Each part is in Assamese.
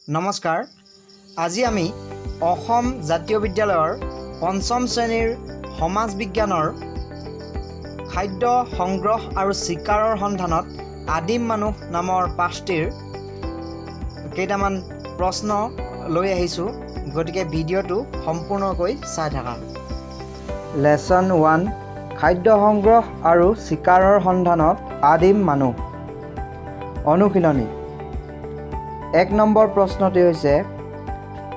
নমস্কাৰ। আজি আমি অসম জাতীয় বিদ্যালয়ৰ পঞ্চম শ্ৰেণীৰ সমাজ বিজ্ঞানৰ খাদ্য সংগ্ৰহ আৰু চিকাৰৰ সন্ধানত আদিম মানুহ নামৰ পাঠটিৰ কেইটামান প্ৰশ্ন লৈ আহিছোঁ। গতিকে ভিডিঅ'টো সম্পূৰ্ণকৈ চাই থাকা। লেচন 1, খাদ্য সংগ্ৰহ আৰু চিকাৰৰ সন্ধানত আদিম মানুহ। অনুশীলনী 1 নম্বৰ প্ৰশ্নটি হৈছে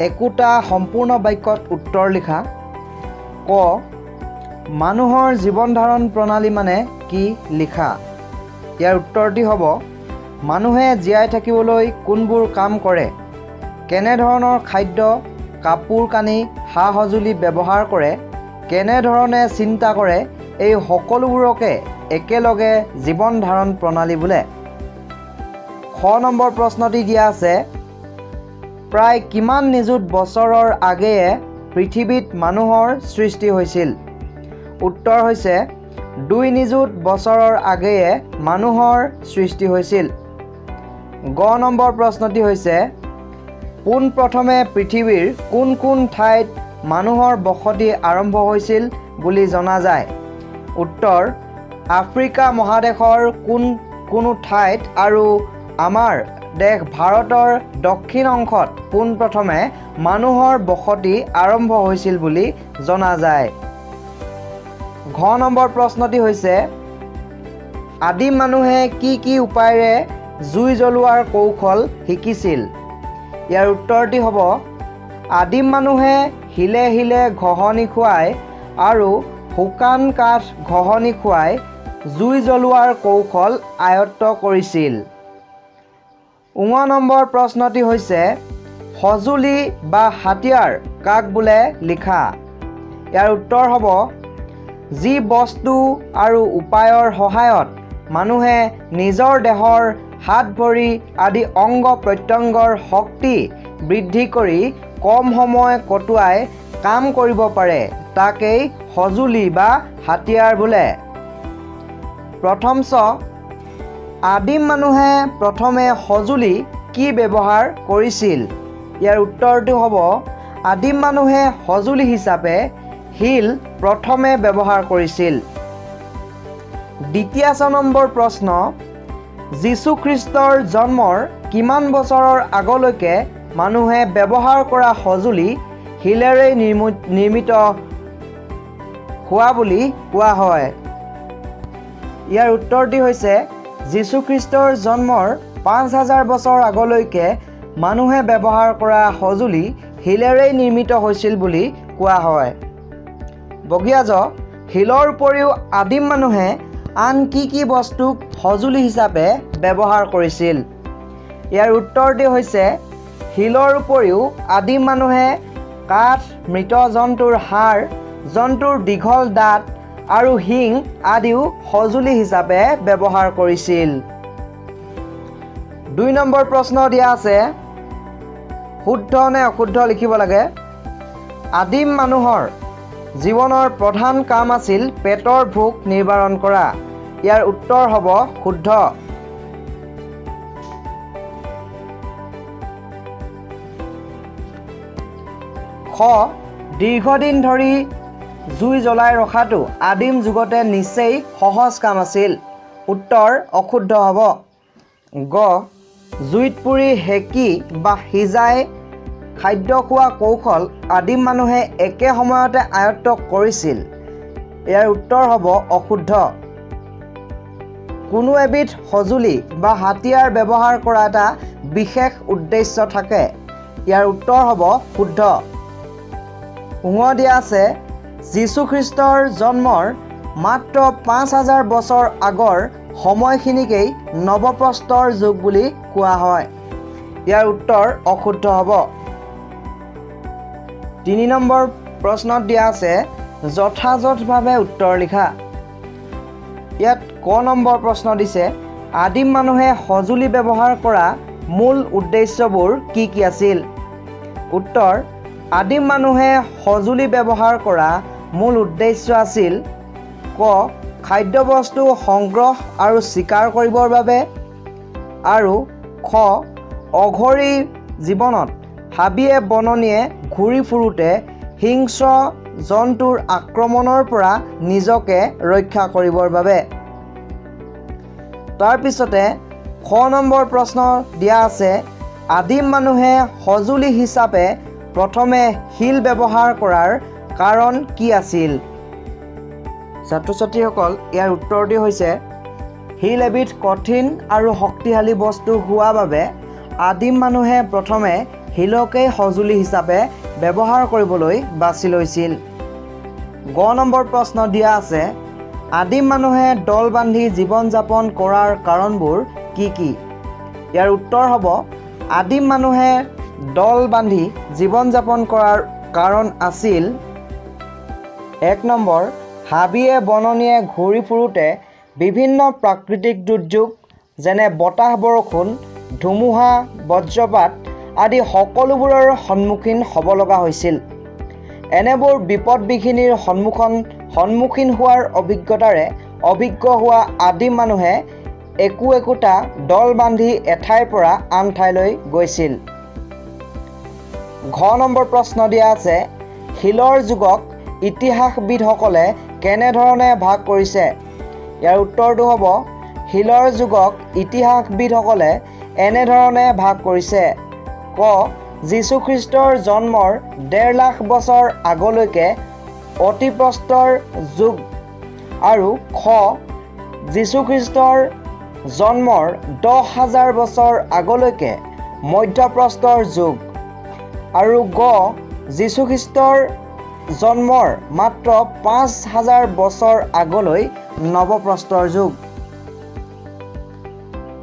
একোটা সম্পূৰ্ণ বাক্যত উত্তৰ লিখা। ক, মানুহৰ জীৱন ধাৰণ প্ৰণালী মানে কি লিখা। ইয়াৰ উত্তৰটি হ'ব, মানুহে জীয়াই থাকিবলৈ কোনবোৰ কাম কৰে, কেনেধৰণৰ খাদ্য, কাপোৰ কানি, সা সঁজুলি ব্যৱহাৰ কৰে, কেনেধৰণে চিন্তা কৰে, এই সকলোবোৰকে একেলগে জীৱন ধাৰণ প্ৰণালী বোলে। খ নম্বৰ প্ৰশ্নটি দিয়া আছে, প্ৰায় কিমান নিযুত বছৰৰ আগেয়ে পৃথিৱীত মানুহৰ সৃষ্টি হৈছিল? উত্তৰ হৈছে 2 নিযুত বছৰৰ আগেয়ে মানুহৰ সৃষ্টি হৈছিল। গ নম্বৰ প্ৰশ্নটি হৈছে, পোনপ্ৰথমে পৃথিৱীৰ কোন কোন ঠাইত মানুহৰ বসতি আৰম্ভ হৈছিল বুলি জনা যায়? উত্তৰ, আফ্ৰিকা মহাদেশৰ কোন কোনো ঠাইত আৰু আমাৰ দেশ ভাৰতৰ দক্ষিণ অংশত পোনপ্ৰথমে মানুহৰ বসতি আৰম্ভ হৈছিল বুলি জনা যায়। ঘ নম্বৰ প্ৰশ্নটি হৈছে, আদিম মানুহে কি কি উপায়েৰে জুই জ্বলোৱাৰ কৌশল শিকিছিল? ইয়াৰ উত্তৰটি হ'ব, আদিম মানুহে শিলে শিলে ঘঁহনি খুৱাই আৰু শুকান কাঠ ঘঁহনি খুৱাই জুই জ্বলোৱাৰ কৌশল আয়ত্ত কৰিছিল। ঙ নম্বৰ প্ৰশ্নটি হৈছে, সঁজুলি বা হাতিয়াৰ কাক বোলে লিখা। ইয়াৰ উত্তৰ হ'ব, যি বস্তু আৰু উপায়ৰ সহায়ত মানুহে নিজৰ দেহৰ হাত ভৰি আদি অংগ প্ৰত্যংগৰ শক্তি বৃদ্ধি কৰি কম সময় কটোৱাই কাম কৰিব পাৰে, তাকেই সঁজুলি বা হাতিয়াৰ বোলে। প্ৰথম চ, আদিম মানুহে প্ৰথমে সঁজুলি কি ব্যৱহাৰ কৰিছিল? ইয়াৰ উত্তৰটো হ'ব, আদিম মানুহে সঁজুলি হিচাপে শিল প্ৰথমে ব্যৱহাৰ কৰিছিল। দ্বিতীয় চ নম্বৰ প্ৰশ্ন, যীশুখ্ৰীষ্টৰ জন্মৰ কিমান বছৰৰ আগলৈকে মানুহে ব্যৱহাৰ কৰা সঁজুলি শিলেৰেই নিৰ্মিত হোৱা বুলি কোৱা হয়? ইয়াৰ উত্তৰটি হৈছে, যীশুখ্ৰীষ্টৰ জন্মৰ 5000 বছৰ আগলৈকে মানুহে ব্যৱহাৰ কৰা সঁজুলি শিলেৰেই নিৰ্মিত হৈছিল বুলি কোৱা হয়। বগীয়া জ, শিলৰ উপৰিও আদিম মানুহে আন কি কি বস্তুক সঁজুলি হিচাপে ব্যৱহাৰ কৰিছিল? ইয়াৰ উত্তৰটি হৈছে, শিলৰ উপৰিও আদিম মানুহে কাঠ, মৃত জন্তুৰ হাড়, জন্তুৰ দীঘল দাঁত আৰু শিং আদিও সঁজুলি হিচাপে ব্যৱহাৰ কৰিছিল। 2 নম্বৰ প্ৰশ্ন দিয়া আছে, শুদ্ধ নে অশুদ্ধ লিখিব লাগে। আদিম মানুহৰ জীৱনৰ প্ৰধান কাম আছিল পেটৰ ভোক নিবাৰণ কৰা। ইয়াৰ উত্তৰ হ'ব শুদ্ধ। খ, দীৰ্ঘদিন ধৰি জুই জ্বলাই ৰখাটো আদিম যুগতে নিচেই সহজ কাম আছিল। উত্তৰ অশুদ্ধ হ'ব। গ, জুইত পুৰি সেকি বা সিজাই খাদ্য খোৱা কৌশল আদিম মানুহে একে সময়তে আয়ত্ত কৰিছিল। ইয়াৰ উত্তৰ হ'ব অশুদ্ধ। কোনো এবিধ সঁজুলি বা হাতিয়াৰ ব্যৱহাৰ কৰা এটা বিশেষ উদ্দেশ্য থাকে। ইয়াৰ উত্তৰ হ'ব শুদ্ধ। ঙ দিয়া আছে, যীশুখ্ৰীষ্টৰ জন্মৰ মাত্ৰ 5000 বছৰ আগৰ সময়খিনিকেই নৱপ্ৰস্তৰ যুগ বুলি কোৱা হয়। ইয়াৰ উত্তৰ অশুদ্ধ হ'ব। 3 নম্বৰ প্ৰশ্নত দিয়া আছে, যথাযথভাৱে উত্তৰ লিখা। ইয়াত ক নম্বৰ প্ৰশ্ন দিছে, আদিম মানুহে সঁজুলি ব্যৱহাৰ কৰা মূল উদ্দেশ্যবোৰ কি কি আছিল? উত্তৰ, আদিম মানুহে সঁজুলি ব্যৱহাৰ কৰা মূল উদ্দেশ্য আছিল ক, খাদ্যবস্তু সংগ্ৰহ আৰু চিকাৰ কৰিবৰ বাবে, আৰু খ, অঘৰী জীৱনত হাবিয়ে বননিয়ে ঘূৰি ফুৰোঁতে হিংস্ৰ জন্তুৰ আক্ৰমণৰ পৰা নিজকে ৰক্ষা কৰিবৰ বাবে। তাৰপিছতে খ নম্বৰ প্ৰশ্ন দিয়া আছে, আদিম মানুহে সঁজুলি হিচাপে প্ৰথমে শিল ব্যৱহাৰ কৰাৰ কাৰণ কি আছিল? ছাত্ৰ ছাত্ৰীসকল, ইয়াৰ উত্তৰটি হৈছে শিল এবিধ কঠিন আৰু শক্তিশালী বস্তু হোৱা বাবে আদিম মানুহে প্ৰথমে শিলকেই সঁজুলি হিচাপে ব্যৱহাৰ কৰিবলৈ বাছি লৈছিল। গ নম্বৰ প্ৰশ্ন দিয়া আছে, আদিম মানুহে দল বান্ধি জীৱন যাপন কৰাৰ কাৰণবোৰ কি কি? ইয়াৰ উত্তৰ হ'ব, আদিম মানুহে দল বান্ধি জীৱন যাপন কৰাৰ কাৰণ আছিল 1 নম্বৰ, হাবিয়ে বননিয়ে ঘূৰি ফুৰোঁতে বিভিন্ন প্ৰাকৃতিক দুৰ্যোগ যেনে বতাহ, বৰষুণ, ধুমুহা, বজ্ৰপাত আদি সকলোবোৰৰ সন্মুখীন হ'ব লগা হৈছিল। এনেবোৰ বিপদ বিঘিনিৰ সন্মুখীন হোৱাৰ অভিজ্ঞতাৰে অভিজ্ঞ হোৱা আদিম মানুহে একো একোটা দল বান্ধি এঠাইৰ পৰা আন ঠাইলৈ গৈছিল। ঘ নম্বৰ প্ৰশ্ন দিয়া আছে, শিলৰ যুগক ইতিহাসবিদসকলে কেনেধৰণে ভাগ কৰিছে? ইয়াৰ উত্তৰটো হ'ব, শিলৰ যুগক ইতিহাসবিদসকলে এনেধৰণে ভাগ কৰিছে। ক, যীশুখ্ৰীষ্টৰ জন্মৰ 1.5 লাখ বছৰ আগলৈকে অতিপ্ৰস্তৰ যুগ আৰু খ, যীশুখ্ৰীষ্টৰ জন্মৰ 10,000 বছৰ আগলৈকে মধ্যপ্ৰস্তৰ যুগ আৰু গ, যীশুখ্ৰীষ্টৰ জন্মৰ মাত্ৰ 5,000 বছৰ আগলৈ নৱপ্ৰস্তৰ যুগ।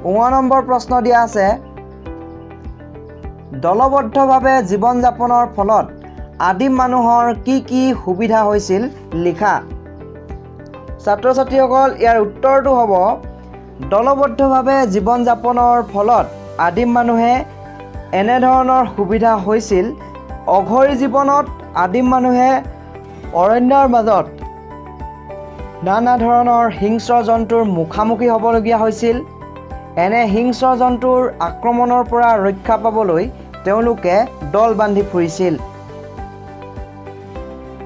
9 নম্বৰ প্ৰশ্ন দিয়া আছে, দলবদ্ধভাৱে জীৱন যাপনৰ ফলত আদিম মানুহৰ কি কি সুবিধা হৈছিল লিখা। ছাত্ৰ ছাত্ৰীসকল, ইয়াৰ উত্তৰটো হ'ব, দলবদ্ধভাৱে জীৱন যাপনৰ ফলত আদিম মানুহে এনেধৰণৰ সুবিধা হৈছিল। অঘৰী জীৱনত আদিম মানুহে অৰণ্যৰ মাজত নানা ধৰণৰ হিংস্ৰ জন্তুৰ মুখামুখি হ'বলগীয়া হৈছিল। এনে হিংস্ৰ জন্তুৰ আক্ৰমণৰ পৰা ৰক্ষা পাবলৈ তেওঁলোকে দল বান্ধি ফুৰিছিল।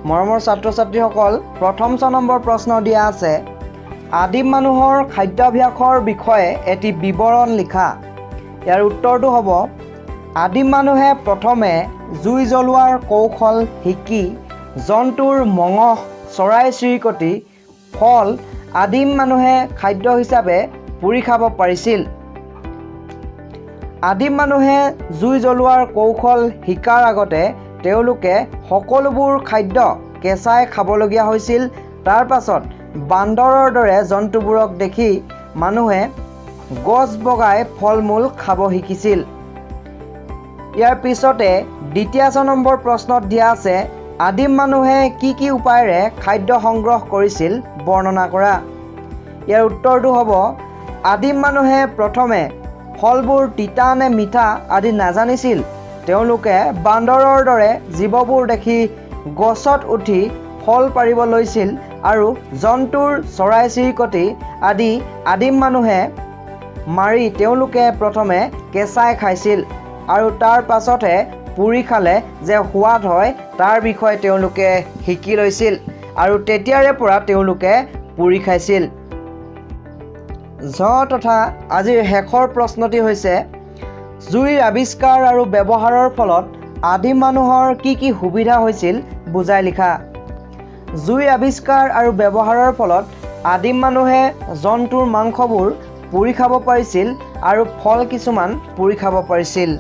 মৰমৰ ছাত্ৰ ছাত্ৰীসকল, প্ৰথম 6 নম্বৰ প্ৰশ্ন দিয়া আছে, আদিম মানুহৰ খাদ্যাভ্যাসৰ বিষয়ে এটি বিৱৰণ লিখা। ইয়াৰ উত্তৰটো হ'ব, আদিম মানুহে প্ৰথমে জুই জ্বলোৱাৰ কৌশল শিকি জন্তুৰ মঙহ, চৰাই চিৰিকটি, ফল আদিম মানুহে খাদ্য হিচাপে পুৰি খাব পাৰিছিল। আদিম মানুহে জুই জ্বলোৱাৰ কৌশল শিকাৰ আগতে তেওঁলোকে সকলোবোৰ খাদ্য কেঁচাই খাবলগীয়া হৈছিল। তাৰ পাছত বান্দৰৰ দৰে জন্তুবোৰক দেখি মানুহে গছ বগাই ফল মূল খাব শিকিছিল। ইয়াৰ পিছতে দ্বিতীয় 6 নম্বৰ প্ৰশ্নত দিয়া আছে, আদিম মানুহে কি কি উপায়েৰে খাদ্য সংগ্ৰহ কৰিছিল বৰ্ণনা কৰা। ইয়াৰ উত্তৰটো হ'ব, আদিম মানুহে প্ৰথমে ফলবোৰ তিতা নে মিঠা আদি নাজানিছিল। তেওঁলোকে বান্দৰৰ দৰে জীৱবোৰ দেখি গছত উঠি ফল পাৰিব লৈছিল আৰু জন্তুৰ চৰাই চিৰিকটি আদি আদিম মানুহে মাৰি তেওঁলোকে প্ৰথমে কেঁচাই খাইছিল আৰু তাৰ পাছতহে পুৰি খালে যে সোৱাদ হয় তাৰ বিষয়ে তেওঁলোকে শিকি লৈছিল আৰু তেতিয়াৰে পৰা তেওঁলোকে পুৰি খাইছিল। ঝ তথা আজিৰ শেষৰ প্ৰশ্নটি হৈছে, জুইৰ আৱিষ্কাৰ আৰু ব্যৱহাৰৰ ফলত আদিম মানুহৰ কি কি সুবিধা হৈছিল বুজাই লিখা। জুইৰ আৱিষ্কাৰ আৰু ব্যৱহাৰৰ ফলত আদিম মানুহে জন্তুৰ মাংসবোৰ পুৰি খাব পাৰিছিল আৰু ফল কিছুমান পুৰি খাব পাৰিছিল।